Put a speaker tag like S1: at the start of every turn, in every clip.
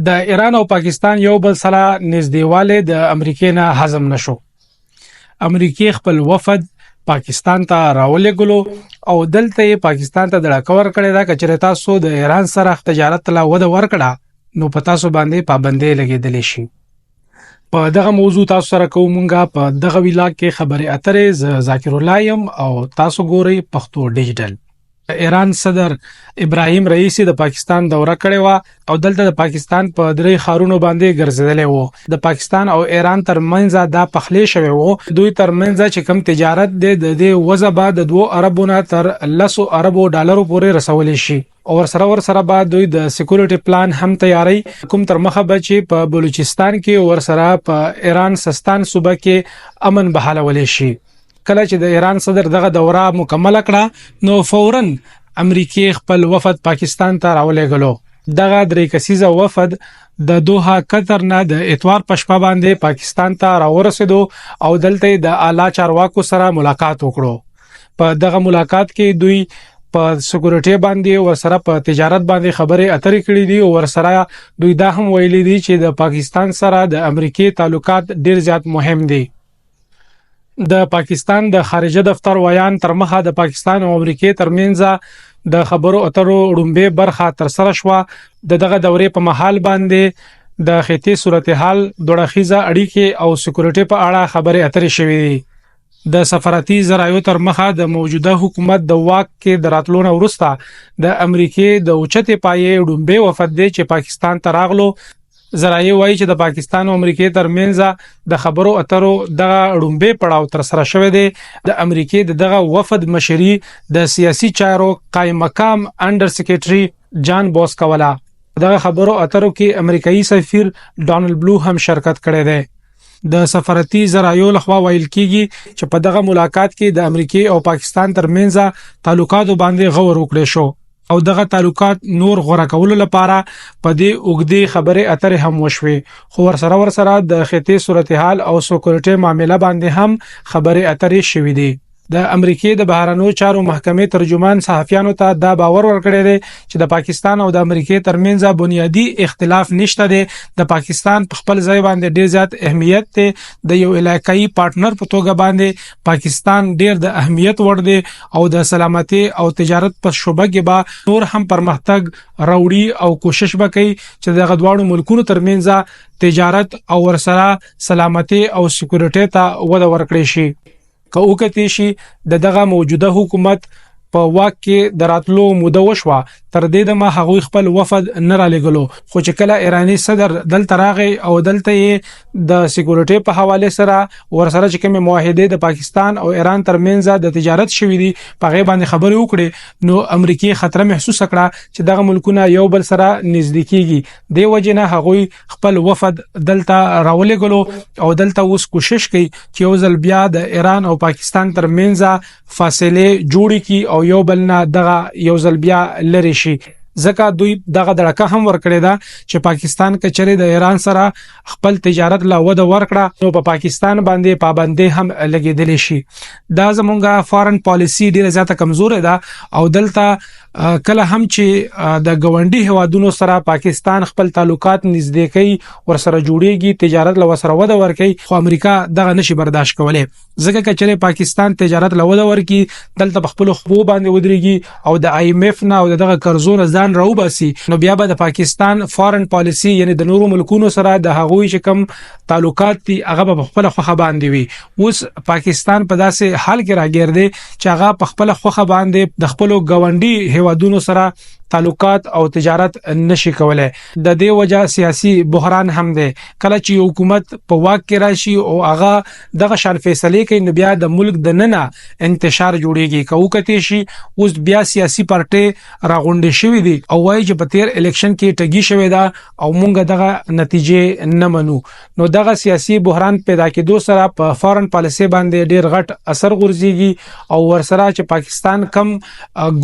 S1: د ایران او پاکستان یو بل سره نږدېوالی د امریکې نه هضم نشو. امریکې خپل وفد پاکستان ته راولېږلو او دلته یې پاکستان ته دړکه ورکړې ده، که چېرې تاسو د ایران سره تجارت له وده ورکړه نو په تاسو باندې پابندۍ لګېدلی شي. په دغه موضوع تاسو سره کوو مونږه په دغه ویلاګ کې خبرې اترې. زه ذاکر الله یم او تاسو ګورئ پښتو ډیجیټل. ایران صدر ابراهیم رئیسي د پاکستان دوره کړې وه او دلته د پاکستان په درې ښارونو باندې ګرځېدلی وو. د پاکستان او ایران ترمنځ دا پخلی شوی وو، دوی ترمنځ چې کوم تجارت دی د دې وضع به د 2 اربو نه تر 10 اربو ډالرو پورې رسولی شي او ورسره به دوی د سکیورټي پلان هم تیاری کوم، تر مخه به چې په بلوچستان کې ورسره په ایران سستان صوبه کې امن بحالولی شي. کله چې د ایران صدر دغه دوره مکمله کړه نو فورا امریکې خپل وفد پاکستان ته راولېږلو. دغه درې کسیزه وفد د دوحه قطر نه د اتوار په شپه باندې پاکستان ته راورسېدو او دلته د اعلی چارواکو سره ملاقات وکړو. په دغه ملاقات کې دوی په سکیورټي باندې ورسره په تجارت باندې خبرې اترې کړې دي او ورسره دوی دا هم ویلي دي چې د پاکستان سره د امریکې تعلقات ډیر زیات مهم دي. د پاکستان د خارجه دفتر ویان تر مخه د پاکستان او امریکې ترمنځ د خبرو اترو ړومبۍ برخه تر سره شوه. د دغه دورې په مهال باندې د خطې صورتحال، دوړخیزه اړیکې او سکیورټي په اړه خبرې اترې شوې دي. د سفارتي ذرایعو تر مخه د موجوده حکومت د واک کې د راتلو نه وروسته د امریکې د اوچتې پایې ړومبی وفد دی چې پاکستان ته راغلو. ذرایع وایي چې د پاکستان او امریکې ترمنځ د خبرو اترو دغه ړومبی پړاو تر سره شوی دی. د امریکې د دغه وفد مشري د سیاسي چارو قایم مقام انډر سیکریټري جان بوس کوله. دغه خبرو اترو کې امریکایي سفیر ډونالډ بلو هم شرکت کړی دی. د سفارتي ذرایعو لخوا ویل کیږي چې په دغه ملاقات کې د امریکې او پاکستان ترمنځ تعلقاتو باندې غور وکړی شو او دغه تعلقات نور غوره کولو لپاره په دې اوږدې خبرې اترې هم وشوې، خو ورسره د خطې صورتحال او سکیورټي معامله باندې هم خبرې اترې شوې دي. د امریکې د بهرنیو چارو محکمې ترجمان صحافیانو ته دا باور ورکړی دی چې د پاکستان او د امریکې ترمنځ بنیادي اختلاف نشته دی. د پاکستان په خپل ځای باندې ډیر زیات اهمیت دی، د یو علاقایي پارټنر په توګه باندې پاکستان ډیر د اهمیت وړ دی او د سلامتۍ او تجارت په شعبه کې به نور هم پرمختګ راوړي او کوشش به کوي چې دغه دواړو ملکونو ترمنځ تجارت او ورسره سلامتۍ او سکیورټۍ ته وده ورکړی شي. که وکتې شي د دغه موجوده حکومت په واک کې د راتلو موده وشوه، تر دې دمه هغوی خپل وفد نه رالېږلو، خو چې کله ایراني صدر دلته راغی او دلته یې د سکیورټي په حواله سره ورسره چې کومې معاهدې د پاکستان او ایران ترمنځ د تجارت شوې دي په هغې باندې خبرې وکړې، نو امریکې خطر محسوسه کړه چې دغه ملکونه یو بل سره نږدې کیږي. دې وجې نه هغوی خپل وفد دلته راولېږلو او دلته اوس کوشش کوي چې یو ځل بیا د ایران او پاکستان ترمنځ فاصلې جوړې کړي او یو بل نه دغه یو ځل بیا لرې شي، ځکه دوی دغه دړکه هم ورکړې ده چې پاکستان که چېرې د ایران سره خپل تجارت لا وده ورکړه نو په پاکستان باندې پابندۍ هم لګېدلی شي. دا زمونږ فارن پالیسي ډیره زیاته کمزورې ده او دلته کله هم چې د ګاونډي هوادونو سره پاکستان خپل تعلقات نږدې کوي، ورسره جوړیږي، تجارت له ورسره وده ورکوي، خو امریکا دغه نشي برداشت کولی، ځکه که چېرې پاکستان تجارت له وده ورکړي، دلته په خپلو خپو باندې ودرېږي او د آی ایم اف نه او د دغه قرضو نه ځان راوباسي، نو بیا به د پاکستان فارن پالیسي یعنی د نورو ملکونو سره د هغوی چې کوم تعلقات دي هغه به په خپله خوښه باندې وي. اوس پاکستان په داسې حال کې راګیر دی چې هغه په خپله خوښه باندې د خپلو ګاونډي هیوادونو سره تعلقات او تجارت نشي کولای. د دې وجه سیاسي بحران هم دی. کله چې یو حکومت په واک کې راشي او هغه دغه شان فیصلې کوي نو بیا د ملک د ننه انتشار جوړیږي. که وکتې شي اوس بیا سیاسي پارټۍ راغونډې شوې دي او وایي چې په تیر الیکشن کې ټګي شوې ده او مونږ دغه نتیجې نه منو، نو دغه سیاسي بحران پیدا کېدو سره په فارن پالیسي باندې ډیر غټ اثر غورځيږي او ورسره چې پاکستان کم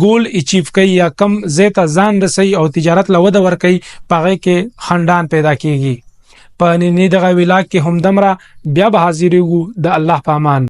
S1: ګول اچیو کوي یا کم ځای ته ځان رسوي او تجارت له وده ورکوي په هغې کې خنډان پیدا کیږي. په نني دغه ویلاګ کې هم دمره بیا به حاضرېږو. د الله په امان.